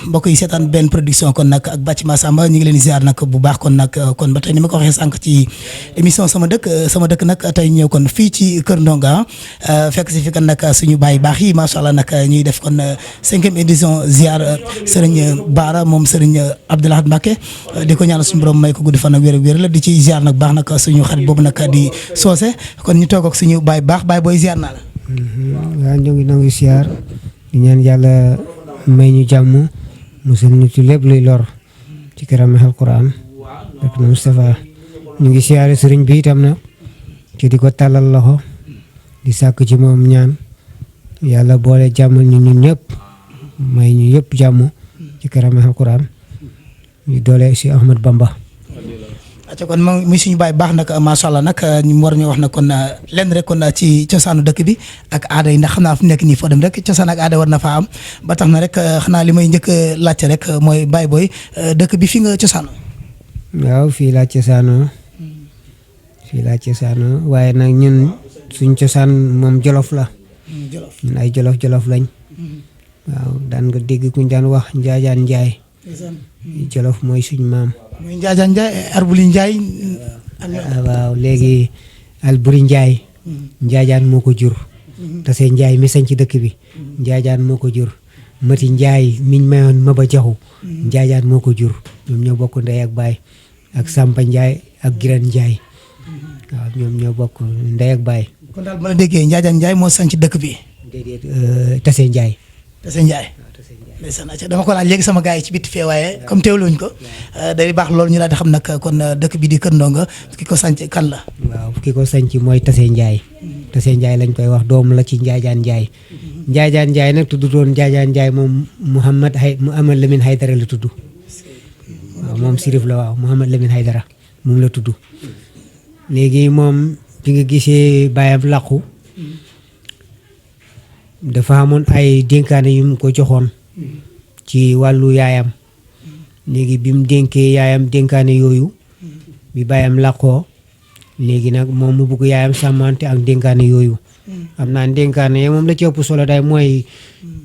mbokk yi seetaan benn production kon nag ak Bathie Massamba ñu ngi leen di ziar nag bu baax kon nag kon ba tey ni ma ko waxee sànq ci émission sama dëkk nag tey ñëw kon fii ci Kër Ndonga fekk si fi kan nag suñu baay baax yi macha allah nag ñuy def kon 5e édition ziar Serigne Bara moom Serigne Abdoulaye Mbacké di ko ñaanal suñu borom may ko gudd fan ak wér la di ci ziar nag baax nag suñu xarit boobu nag di soose kon ñu toog ak suñu baay baax baay booy ziar naa la. waaw ñu ngi ziar di ñaan yàlla may ñu jàmm musal ñu ci lépp luy lor ci karam alquran rek na Moustapha ñu ngi siyaare sëriñ bi itam na ci di ko tàllal loxo di sàkk ci moom ñaan yàlla boole jàmmal ñu ñun ñëpp may ñu yëpp jàmm ci karam alquran ñu doole si Ahmad Bamba. acca kon moom muy suñu baay baax nag macha allah nag ñu war ñu wax na kon lenn rek kon ci cosaanu dëkk bi ak aada yi ndax xam naa fu nekk nii foo dem rek cosaan ak aada war na faa am ba tax na rek xanaa li may njëkk a laajte rek mooy Baye Boye dëkk bi fi nga cosaanoo. waaw fii laa cosaanoo waaye nag ñun suñ cosaan moom jolof la. ñun ay jolof lañ. waaw daan nga dégg kuñ daan wax njaajaan njaay. jolof mooy suñ maam. muy Njaajaan Njaay Arbuli Njaay. waaw léegi Alburi Njaay. Njaajaan moo ko jur. Tase Njaay mi sañ ci dëkk bi. Njaajaan moo ko jur. Mati Njaay miñ mayoon Maba Jaxu. Njaajaan moo ko jur ñoom ñoo bokk ndey ak baay ak Samba Njaay ak Giran Njaay waaw ñoom ñoo bokk ndey ak baay. kon daal ma la déggee Njaajaan Njaay moo sañ ci dëkk bi. déedéet Tase Njaay. Tase Njaay. ndeysaan dama ko laaj léegi sama gars yi ci bitti fee waaye comme teewluñ ko day baax loolu ñu daal di xam nag kon dëkk bi di Kër Ndonga ki ko sanc kan la. waaw ki ko sanc mooy Tase Njaay. Tase Njaay lañ koy wax doom la ci Njaajaan Njaay. Njaajaan Njaay nag tudd doon Njaajaan Njaay moom Mouhamad Lamine Haydara la tudd waaw moom sirif la waaw Mouhamad Lamine Haydara moom la tudd léegi moom bi nga gisee baayam làqu dafa amoon ay dénkaane yu mu ko joxoon ci wàllu yaayam léegi bi mu dénkee yaayam dénkaane yooyu bi baayam làqoo léegi nag moom mu bugg yaayam sàmmante ak dénkaane yooyu xam naa dénkaane moom la ci ëpp solo day mooy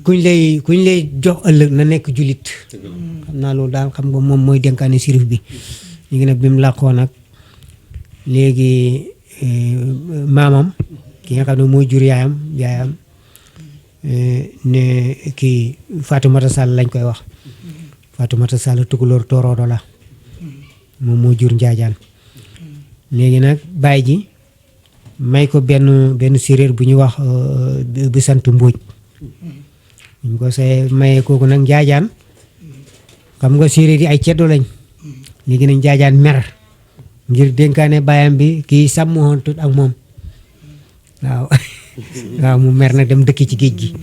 kuñ lay jox ëllëg na nekk julit xam naa loolu daal xam nga moom mooy dénkaane sirif bi léegi nag bi mu làqoo nag léegi maamam ki nga xam ne mooy jur yaayam ne kii Fatoumata Sall lañ koy wax Fatoumata Sall tukulóor tooroodo la moom moo jur Njaajaan léegi nag baay ji may ko benn séeréer bu ñuy wax bu sant Mbóoj ñu ko see mayee kooku nag Njaajaan xam nga séeréer yi ay ceddo lañ léegi nag Njaajaan mer ngir dénkaane baayam bi kii sàmmontut ak moom waaw waaw mu mer nag dem dëkki ci géej gi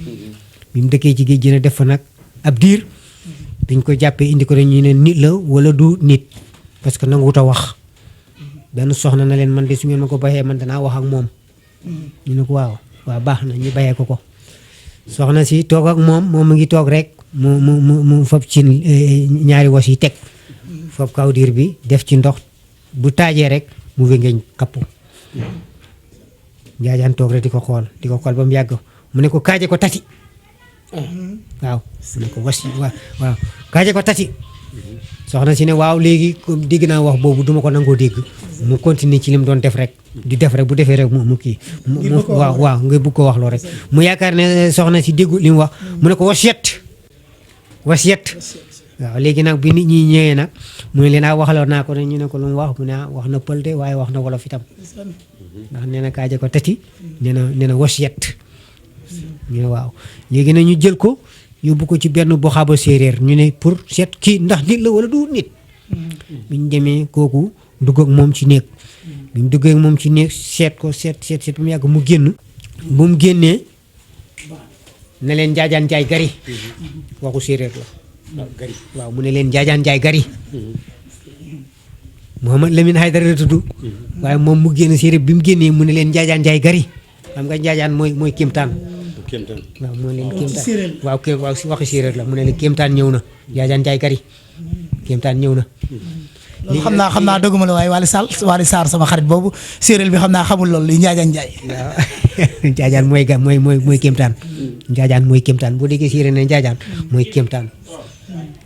bi mu dëkkee ci géej gi nag def fa nag ab diir dañ ko jàppee indi ko ñu ne nit la wala du nit parce que nanguwut a wax benn soxna na leen man de su ngeen ma ko baxee man danaa wax ak moom ñu ne ko waaw baax na ñu baxee ko soxna si toog ak moom mu ngi toog rek mu fab ci ñaari was yi teg fab kaw diir bi def ci ndox bu taajee rek mu wéngeeñ kapp Njaajaan toog rek di ko xool ba mu yàgg mu ne ko kaaje ko tati waaw mu ne ko wasi waaw kaaje ko tati soxna si ne waaw léegi dégg naa wax boobu duma ko nangoo dégg mu continuer ci li mu doon def rek di def rek bu defee rek mu kii waaw nga bëgg ko wax loo rek mu yaakaar ne soxna si déggu li mu wax mu ne ko wasiyet waaw léegi nag bi nit ñi ñëwee nag mu ne leen waxaloon naa ko ne ñu ne ko lu mu wax mu ne wax na pël de waaye wax na wolof itam ndax nee na kaaje ko tati nee na wasiyet ñu ne waaw léegi nag ñu jël ko yóbbu ko ci benn boxaaba séeréer ñu ne pour seet kii ndax nit la wala du nit bi ñu demee kooku dugg ak moom ci néeg bi mu duggee ak moom ci néeg seet ba mu yàgg mu génn bu mu génnee ne leen Njaajaan Njaay gari waxu séeréer la gari waaw mu ne leen Njaajaan Njaay gari Mouhamad Lamine Haydara la tudd waaye moom mu génn séeréer bi mu génnee mu ne leen Njaajaan Njaay gari xam nga Njaajaan mooy kéemtaan waaw moo leen kéemtaan waaw si waxi séeréer la mu ne leen kéemtaan ñëw na Njaajaan Njaay gari kéemtaan ñëw na loolu xam naa dëgguma la waaye Waly Sarr sama xarit boobu séeréer bi xam naa xamul loolu li Njaajaan Njaay. waaw Njaajaan mooy kéemtaan. Njaajaan mooy kéemtaan boo déggee séeréer ne Njaajaan mooy kéemtaan.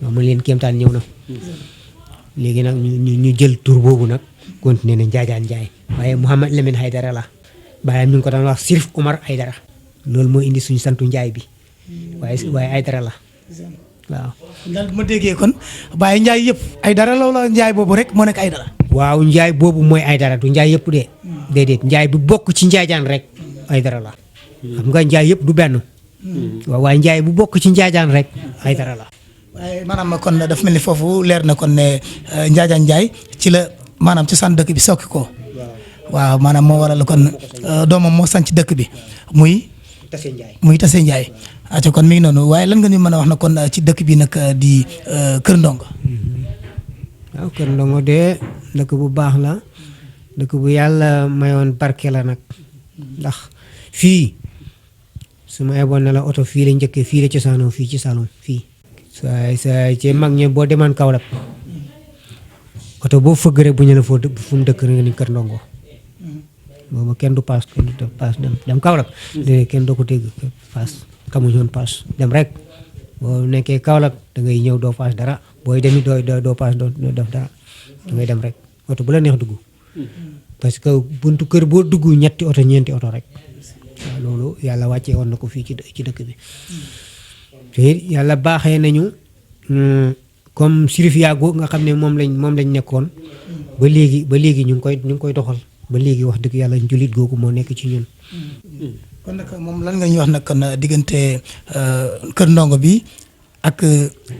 waaw man leen kéemtaan ñëw na. léegi nag ñu jël tur boobu nag continué na Njaajaan Njaay waaye Mouhamed Lamine Haydara la baayam ñu ngi ko daan wax Sirif Omar Haydara loolu moo indi suñu santu Njaay bi waaye Haydara la waaw. ndax ma déggee kon Baye Njaay yëpp Haydara loola Njaay boobu rek moo nekk Haydara. waaw Njaay boobu mooy Haydara du Njaay yëpp de. déedéet Njaay bu bokk ci Njaajaan rek Haydara la. xam nga Njaay yëpp du benn. waaw waaye Njaay bu bokk ci Njaajaan rek Haydara la. waaye maanaam kon dafa mel ni foofu leer na kon ne Njaajaan Njaay ci la maanaam ci sant dëkk bi sokki ko. waaw maanaam moo waral kon doomam moo sanc dëkk bi muy Tase Njaay aca kon mi ngi noonu waaye lan nga ñu mën a wax na kon ci dëkk bi nag di Kër Ndongo. waaw Kër Ndongo de dëkk bu baax la dëkk bu yàlla mayoon barke la nag ndax fii su ma yeboon ne la oto fii la njëkkee fii la cosaanoo fii ci Saloum fii sa ci mag ñe boo demaan Kaolack oto boo fëgg rek bu ñu la fu mu dëkk nga ni Kër Ndongo boobu kenn du paas dem Kaolack léegi kenn doo ko dégg paas xamuñu woon paas dem rek boo nekkee Kaolack da ngay ñëw doo paas dara booy demi doo paas doo def dara da ngay dem rek oto bu la neex dugg parce que buntu kër boo dugg ñeenti oto ñeenti oto rek waaw loolu yàlla wàccee woon na ko fii ci dëkk bi te yàlla baaxee nañu comme Sirif Yaago nga xam ne moom lañ nekkoon ba léegi ñu ngi koy doxal ba léegi wax dëgg yàlla njulit googu moo nekk ci ñun. kon nag moom lan nga ñuy wax nag kon diggante Kër Ndongo bi ak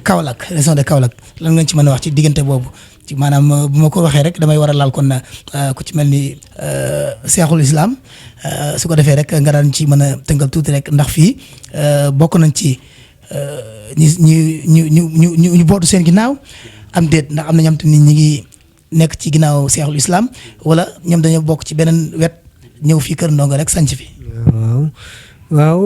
Kaolack région de Kaolack lan nga ci mën a wax ci diggante boobu ci maanaam bu ma ko waxee rek damay war a laal kon ku ci mel ni Seexul Islam su ko defee rek nga daan ci mën a tënkal tuuti rek ndax fii bokk nañ ci ñu bootu seen ginnaaw am déet ndax am na ñam te nit ñi ngi nekk ci ginnaaw Seexul Islam wala ñoom dañoo bokk ci beneen wet ñëw fii Kër Ndongo rek sanc fi. waaw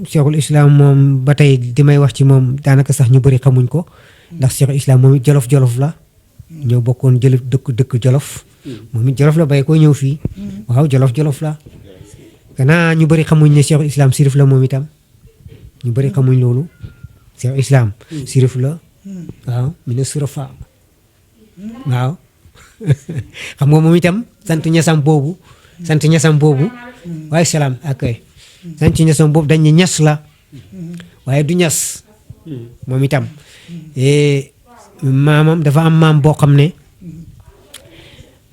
Seexul Islam moom ba tey di may wax ci moom daanaka sax ñu bëri xamuñ ko ndax Seexul Islam moom it jolof la ñoo bokkoon dëkk jolof moom it jolof la bay ko ñëw fii waaw jolof la gannaaw ñu bëri xamuñ ne Seexul Islam Sirif la moom itam ñu bëri xamuñ loolu Seexul Islam Sirif la waaw ministre fa waaw xam nga moom itam sant ñasam boobu waaye salaam ak sant ñasam boobu dañ ne ñas la waaye du ñas moom itam maamam dafa am maam boo xam ne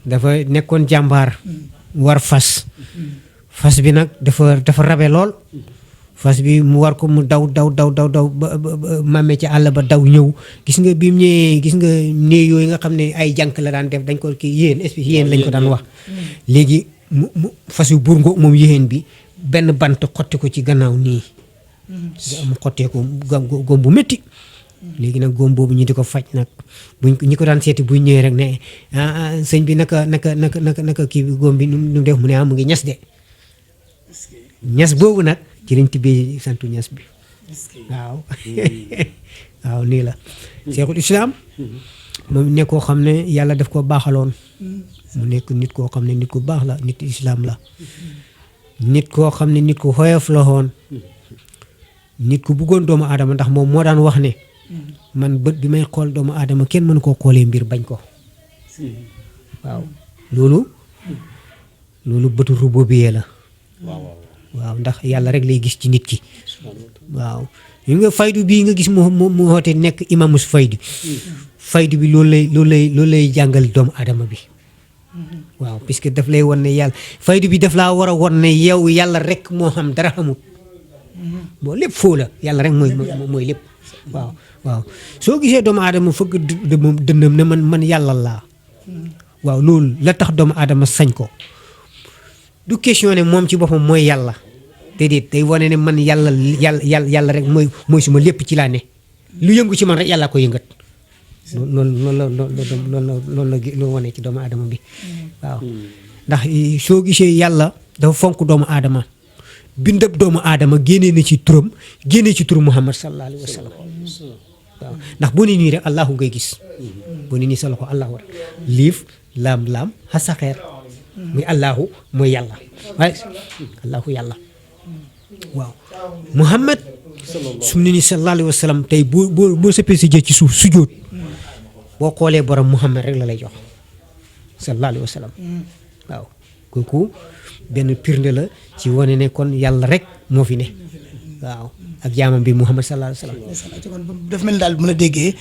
dafa nekkoon jàmbaar war fas bi nag dafa rabe lool fas bi mu war ko mu daw ba mame ci àll ba daw ñëw gis nga bi mu ñëwee gis nga néeg yooyu nga xam ne ay jànk la daan def dañ ko kii yéen lañ ko daan wax léegi mu fas yu buur ngo moom yéen bi benn bant xotti ko ci gannaaw nii mu xottee ko góom bu métti léegi nag góom boobu ñu di ko faj nag ñi ko daan seeti buñ ñëwee rek ne sëñ bi naka kii bi góom bi nu def mu ne mu ngi ñas de ñas boobu nag ci lañ tibbee santu ñas bi waaw waaw nii la Seexul Islam moom nekk koo xam ne yàlla daf ko baaxaloon mu nekk nit koo xam ne nit ku baax la nit islam la nit koo xam ne nit ku xoyof la woon nit ku bëggoon doomu aadama ndax moom moo daan wax ne man bët bi may xool doomu aadama kenn mënu koo xoolee mbir bañ ko waaw loolu bëtu rububiyya la waaw ndax yàlla rek lay gis ci nit ki waaw yi nga faydu bii nga gis mu xoote nekk imamus faydu bi loolu lay jàngal doomu aadama bi waaw puisque daf lay won ne yàlla faydu bi daf laa war a won ne yow yàlla rek moo xam dara xamut boo lépp foo la yàlla rek mooy lépp waaw soo gisee doomu aadama fëgg moom dënnam ne man yàlla laa waaw loolu la tax doomu aadama sañ ko du question ne moom ci boppam mooy yàlla déedéet day wane ne man yàlla rek mooy suma lépp ci laa ne lu yëngu ci man rek yàlla ko yëngat loolu la wane ci doomu aadama bi waaw ndax soo gisee yàlla dafa fonk doomu aadama bindab doomu aadama génnee na ci turam génnee ci turu Muhammad sallallahu alayhi wa sallam waaw ndax boo ni nii rek allahu ngay gis boo ni nii sa loxo allahu rek liif laam xasaxeer muy allahu mooy yàlla waaye allahu yàlla waaw muhammad su mu ne nii sallallahu alayhi wa sallam tey boo sëppee si jë ci suuf sujjóot boo xoolee borom muhammad rek la lay jox sallallahu alayhi wa sallam waaw kooku benn pirnde la ci wane ne kon yàlla rek moo fi ne waaw ak jaamam bi muhammad sallallahu alayhi wa sallam kon dafa mel ni daal bu ma la déggee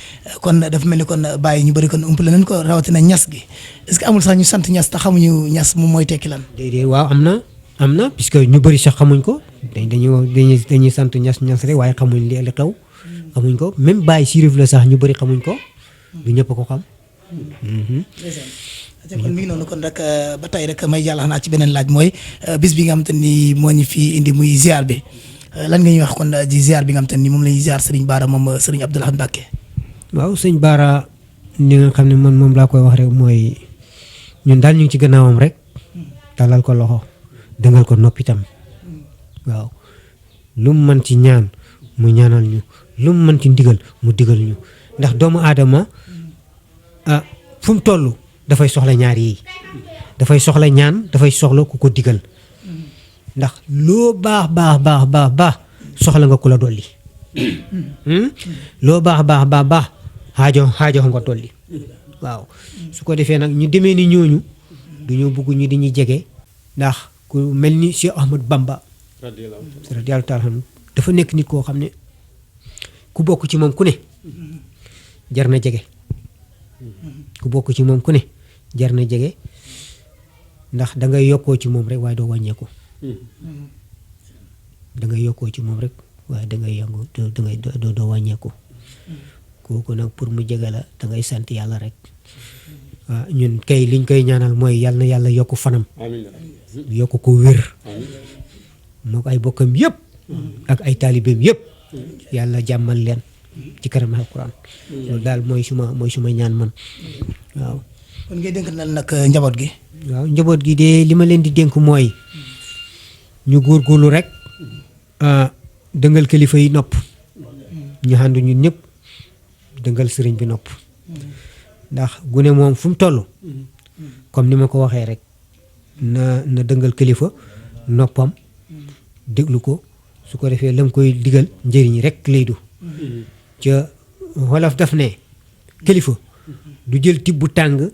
kon dafa mel ni kon bàyyi ñu bëri kon umpale nañ ko rawatina ñas gi est-ce que amul sax ñu sant ñas te xamuñu ñas moom mooy tekki lan. déedéet waaw am na puisque ñu bëri sax xamuñ ko dañuy sant ñas rek waaye xamuñ li xew xamuñ ko même bàyyi sirif la sax ñu bëri xamuñ ko du ñëpp ko xam. kon mi ngi noonu kon rek ba tey rek may jàll xanaa ci beneen laaj mooy bis bi nga xam te ni moo ñu fi indi muy ziar bi lan nga ñuy wax kon di ziar bi nga xam te ni moom la ñuy ziar Serigne Bara moom Serigne Abdou Lahad Mbacké. waaw sëñ Bara ni nga xam ne man moom laa koy wax rek mooy ñun daal ñu ngi ci gannaawam rek talal ko loxo dëngal ko noppi tam waaw lu mu mën ci ñaan mu ñaanal ñu lu mu mën ci ndigal mu digal ñu ndax doomu aadama fu mu toll dafay soxla ñaar yi dafay soxla ñaan dafay soxla ku ko digal ndax loo baax soxla nga ku la dolli loo baax xaajo nga dolli waaw su ko defee nag ñu demee ni ñooñu duñu bugg ñu di ñuy jege ndax ku mel ni Cheikh Ahmad Bamba radiyallahu taala anhu dafa nekk nit koo xam ne ku bokk ci moom ku ne jar na jege ku bokk ci moom ku ne jar na jege ndax da ngay yokkoo ci moom rek waaye doo wàññeeku da ngay yokkoo ci moom rek waaye da ngay yëngu doo wàññeeku kooku nag pour mu jege la da ngay sant yàlla rek waaw ñun kay liñ koy ñaanal mooy yàlla na yàlla yokk fanam yokk ko wér moo ko ay bokkam yëpp ak ay taalibeem yëpp yàlla jàmmal leen ci kanam alquran loolu daal mooy suma ñaan man waaw. kon ngay dénk na nag njaboot gi. waaw njaboot gi de li ma leen di dénk mooy ñu góorgóorlu rek dëngal kilifa yi nopp ñu ànd ñun ñëpp dëngal sëriñ bi nopp ndax gune moom fu mu toll comme ni ma ko waxee rek na dëngal kilifa noppam déglu ko su ko defee lam koy digal njëriñ rek lay du ca wolof daf ne kilifa du jël tibb bu tàng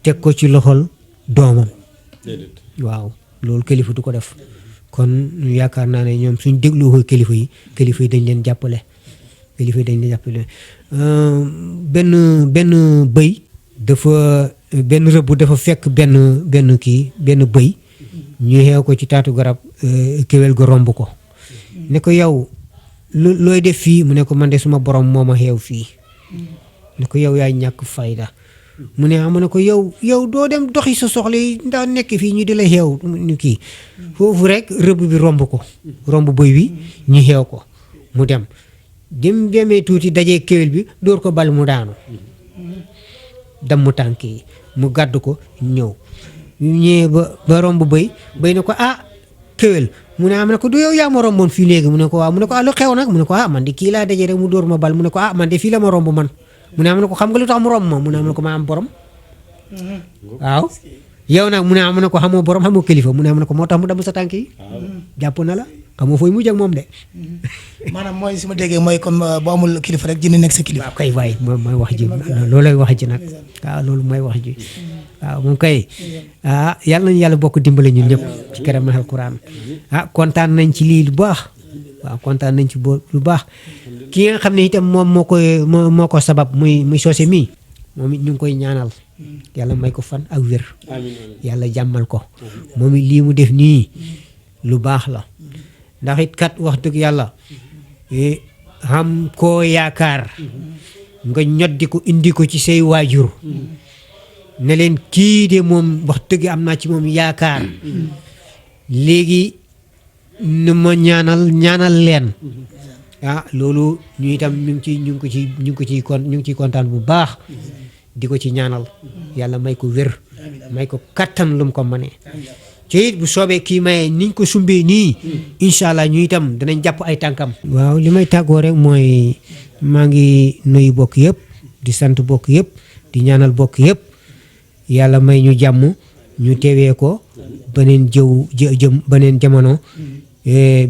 teg ko ci loxol doomam waaw loolu kilifa du ko def kon yaakaar naa ne ñoom suñ déglu ko kilifa yi dañ leen jàppale benn bëy dafa benn rëbb dafa fekk benn bëy ñu xeew ko ci taatu garab kéwél ga romb ko ne ko yow looy def fii mu ne ko man de suma borom moo ma xeew fii ne ko yow yaay ñàkk fayda mu ne ko yow doo dem doxi sa soxla yi ndax nekk fii ñu di la xeew ñu kii foofu rek rëbb bi romb bëy wi ñu xeew ko mu demee tuuti dajee kéwél bi dóor ko bal mu daanu damm tànk yi mu gàdd ko ñëwee ba romb bëy ne ko kéwél mu ne am ne ko du yow yaa ma romboon fii léegi mu ne ko waaw mu ne ko lu xew nag mu ne ko man de kii laa daje rek mu dóor ma bal mu ne ko man de fii la ma romb man mu ne am ne ko xam nga lu tax mu romb ma mu ne am ne ko ma am borom waaw yow nag mu ne am ne ko xamoo borom xamoo kilifa mu ne am ne ko moo tax mu damm sa tànk yi jàpp na la xamoo fooy mujj ak moom de maanaam mooy su ma déggee mooy comme boo amul kilifa rek dina nekk sa kilifa. waaw kay waay mooy wax ji loolay wax ji nag waaw loolu mooy wax ji waaw moom kay yàlla nañu yàlla bokk dimbale ñun ñëpp ci këram alquran kontaan nañ ci lii lu baax waaw kontaan nañ ci lu baax ki nga xam ne itam moom moo ko sabab muy soose mii moom it ñu ngi koy ñaanal yàlla may ko fan ak wér yàlla jàmmal ko moom it lii mu def nii lu baax la ndax it kat wax dëgg yàlla xam koo yaakaar nga ñoddi ko indi ko ci say waajur ne leen kii de moom wax dëgg am naa ci moom yaakaar léegi nu ma ñaanal leen loolu ñu itam ñu ngi ciy kontaan bu baax di ko ci ñaanal yàlla may ko wér may ko kattan lu mu ko mënee ci it bu soobee kii maye niñ ko sumbee nii incha allah ñu itam danañ jàpp ay tànkam. waaw li may tàggoo rek mooy maa ngi nuyu bokk yëpp di sant bokk yëpp di ñaanal bokk yëpp yàlla may ñu jàmm ñu teewee ko beneen beneen jamono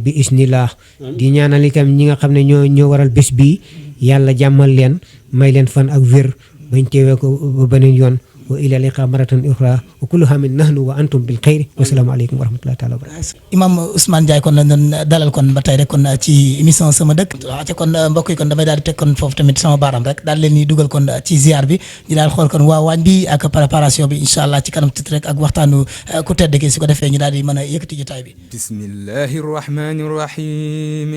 bi isnillah di ñaanal itam ñi nga xam ne ñoo waral bés bi yàlla jàmmal leen may leen fan ak wér bañ teewee ko ba beneen yoon wa ila liqa maratan ukhra wa kullu hamin nahnu wa antum bil khair wa salaamu aleykum wa rahmatullahi taala wa barakatuh. Imam Ousmane Ndiaye kon la doon dalal kon ba tey rek kon ci émission sama dëkk waaw ca kon mbokk yi kon damay daal di teg kon foofu tamit sama baaram rek daal leen di dugal kon ci ziar bi ñu daal xool kon waa waañ bi ak préparation bi incha allah ci kanam tuuti rek ak waxtaanu ku tedd ki su ko defee ñu daal di mën a yëkkati jotaay bi. bismillahi rahmani rahim.